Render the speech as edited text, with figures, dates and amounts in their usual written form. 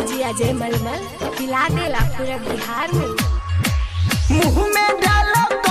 DJ Ajay मलमल हिला देला पूरा बिहार में। मुंह में डालो।